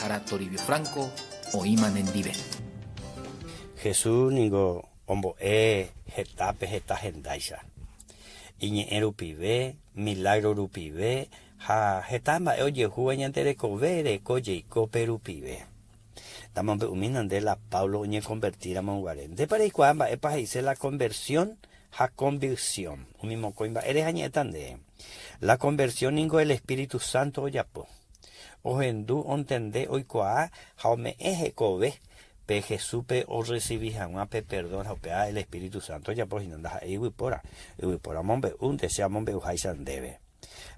Ára Toribio Franco oĩma nendive. Jesús ningo ombo'e hetápe heta hendáicha. Iñe'ẽ rupive, milágro rupive ha heta mba'e ojehúva ñande rekove reko jeikópe rupive. Tamombe'umína nde la Pablo oñekonvertíramo guare. Ndépa reikuaa mba'épa he'ise la konversión ha konviksión? Umi mokõi mba'ére hañe'ẽta nde. La konversión ningo el Espíritu Santo ojapo. Ohendu, ontende, oikuaa ha ome'ẽ hekove pe Jesúspe orresivi hag̃ua pe perdón ha upéva el Espíritu Santo ojapo hína, ndaha'éi yvypóra. Yvypóra omombe'únte che amombe'uháicha ndéve.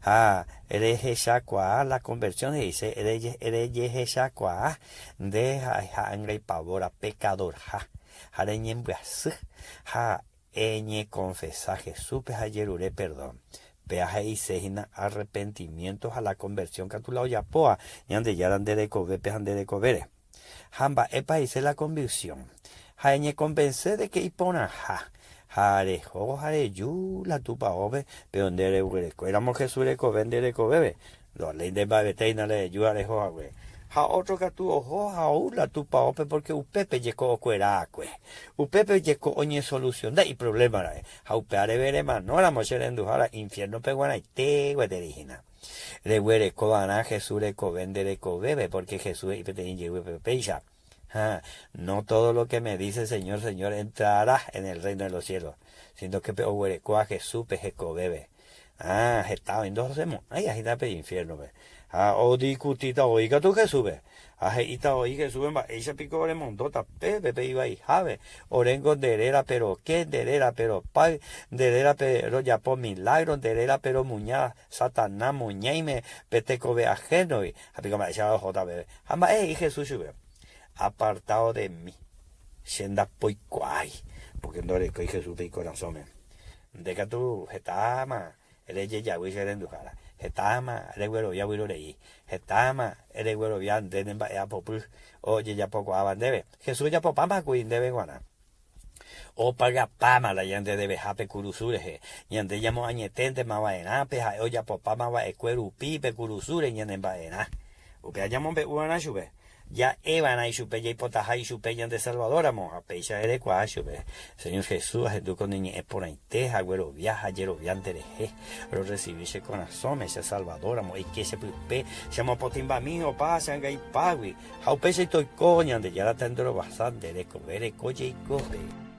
Ha rehechakuaa la conversión he'ise rejehechakuaa nde ha'eha angaipavóra, pecadorha, ha reñembyasy ha Eñekonfesa Jesúspe ha ejerure perdón. Péa he'ise hína arrepentimiento ha la conversión katu la ojapóva Ñandejára nde rekovépe ha nde rekovére. Ha mba'épa he'ise la convicción? Ha eñekonvense de que iporãha ha reho ha reju la tupaópe, péro nde reguerekóramo Jesús rekove nde rekovépe, Ndovaléi nde mba'evete hína reju ha reho hague. Ha ótro katu oho ha ou la tupaópe pórke upépe jeko okuera akue. Upépe jeko oñesolusiona iprovléma ra'e. Ha upéva remanóramo che renduhára infiérnope g̃uarãite gueteri hína. Reguereko va'erã Jesús rekove nde rekovépe pórke Jesús he'i peteĩ jeyvýpe péicha, Ha, no todo lo que me dice Señor, Señor entrará en el reino de los cielos, sino que pe oguerekóva Jesúspe hekovépe. Ah, heta oĩ ndohosemo'ãi hína pe infiérnope. Ha odiskutíta voi katu Jesúspe. Ha he'íta voi Jesúspe mba'éicha piko oremondóta pépe pe ivaihápe, oréngo nde rérape roke, nde rérape ropáy, nde rérape rojapo milágro, nde rérape romuña Satana muñáime pe tekove ahénogui. Ha piko mba'éicha ohóta pépe. Ha mba'e he'i Jesús chupe? Apartado de mí, che ndapoikuaái, pórke ndorekói Jesúspe ikorasõme. Nde katu hetáma rejejavy che renduhára, hetáma reguerovia vyrorei, hetáma reguerovia nde ne mba'e'apopy ojejapokuaáva ndéve. Jesús ojapopáma kuri ndéve g̃uarã. Opagapáma la ñande deveha pe kurusu rehe. Ñande ñamoañeténtema va'erã pe ha'e ojapopáma va'ekue rupi pe kurusúre ñane mba'erã. Upéva ñamombe'u va'erã chupe. Ja'e va'erã ichupe jaipotaha ichupe ñande Salvador ramo, ha péicha erekuaa chupe, Señor Jesús, ahendu ko ne ñe'ẽ porãite ha aguerovia ha ajerovia nde rehe. Rorresivi che korasõme, che Salvador ramo, eike che pype, che mopotĩmbami opa che angaipágui, ha upéicha itoiko Ñandejára tendorovasa nde rekove reko jeikópe.